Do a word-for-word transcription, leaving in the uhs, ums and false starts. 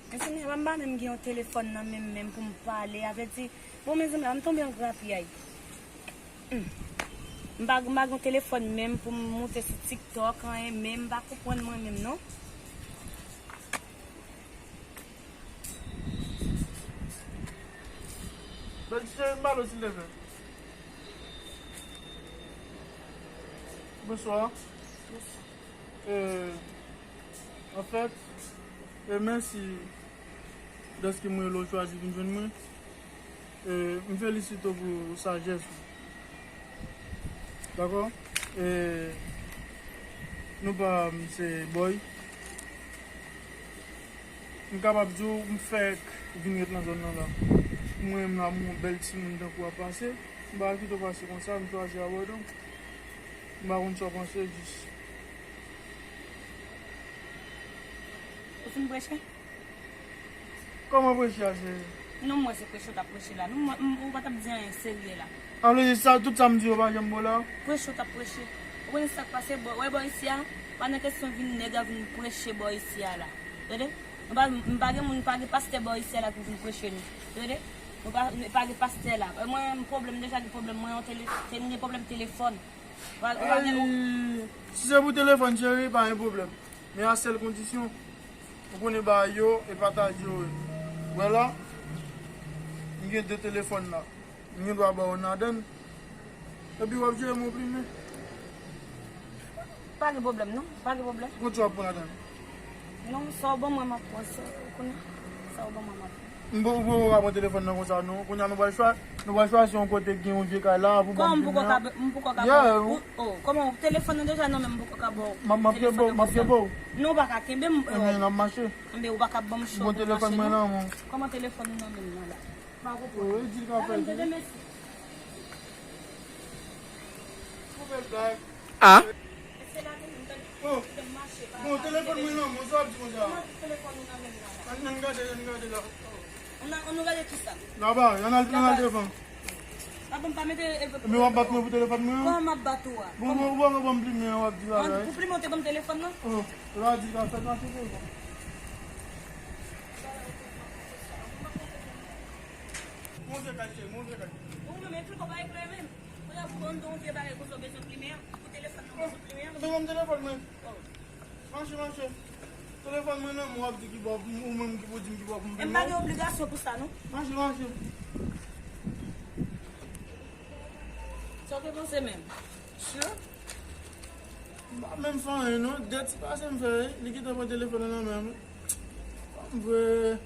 Mezanmi, m pa menm gen yon telefòn nan men m menm pou m pale, avèti. Bon, mezanmi, m tonbe an grapyay. Hmm. M pa, m pa gen telefòn menm pou m moute sou TikTok, anyen, men m pa konprann mwen menm, non. Bèl ti cheri, m ba l silvouplè. Bonswa. Bonswa. E, anfèt, e mèsi dèske mwen rele w chwazi vin jwenn mwen. E, m felisite w pou sajès ou. Dakò? E, non pa m se Boy. M kapab di w, m fèk vin ret nan zòn nan la. Mwen menm la, m yon bèl timoun tankou w ap pase. M pa kite w pase konsa, m chwazi abòde w. M pa konn sa w panse, jis. Ou fin preche? Kòman preche a, cheri? Non, mwen se preche w t ap preche la. Non, mwen, m, ou pa t ap di anyen serye la. An vle di sa, tout sa m di yo pa janm bon la? Preche w t ap preche. Ou konnen sa k pase, bò, wè bò isi a, pa nan kesyon vin nèg a vin preche bò isi a la. Tande? Nou pa, m pa gen moun, pa gen pastè bò isi a la ki vin preche nou. Tande? Nou pa, pa gen pastè la. E mwen, m pwoblèm, deja gen pwoblèm, mwen, yon tele, te, m gen pwoblèm telefòn. Pa, pa gen. Ay, si se pou telefòn, cheri, pa gen pwoblèm. Men a sèl kondisyon, ou konnen bagay yo, e pataje yo ye. Wè la, m gen de telefòn la. M gen dwa ba w youn ladan l. Epi w ap jere m yon plimen. Pa gen pwoblèm, non. Pa gen pwoblèm. Kòman w ap pran ladan l? Non, sa w ban mwen, m ap pran sa. Ou konnen, sa w ban mwen, m ap pran. M poko, ou poko ka pran telefòn nan konsa, non. Kounye a nou pral chwa-, nou pral chwazi yon kote ki gen yon vye kay la pou ban m plimen an. Kòman m poko ka, m poko ka pran? Yeah, ou, oh, kòman telefòn nan deja nan men m, m poko ka ba w telefòn nan konsa. M ap, m ap kenbe w, m ap kenbe w. Non, ou pa ka kenbe m. Ebyen, n ap mache. Enben, ou pa ka ban m chòk pou mache, non. Bon, telefòn mwen nan men w. Kòman telefòn ou nan men m nan la? Pa konprann. Oh, e di l ka fè. Tande, mèsi. Ou fè blag. Ah. Se la ke m tande. Oh. Bon, telefòn mwen nan men w, sa w ap di konsa? Kòman telefòn ou nan men m nan la? Ann, ann gade, ann gade la. Ann, ann nou gade kisa? Laba, ann al, ann al devan. Papa, m pa mete, e, men w ap bat mwen pou telefòn mwen an? Kòman m ap bat ou a? Bon, bon, bon, bon, plimen an w ap di bagay. Pou plimen w te ban m telefòn nan? Oh, la di ka fèt mache pou ou. Montre kay, cheri, montre kay. Ou menm, e pliko pa e klè menm. Kounye a pou ban m yon vye bagay konsa w bezwen plimen an, pou telefòn nan w bezwen plimen an. Ban m telefòn mwen. Oh. Mache, mache. Telefòn mwen nan men w, w ap di ki bò, ou menm ki pou di m ki bò pou m plimen. E m pa gen obligasyon pou sa, non. Mache, mache. Sa w te panse menm? Sure. M pa menm fè anyen, non. De ti pase m fè, wi. Li gentan pran telefòn nan nan men m. Fanm vre.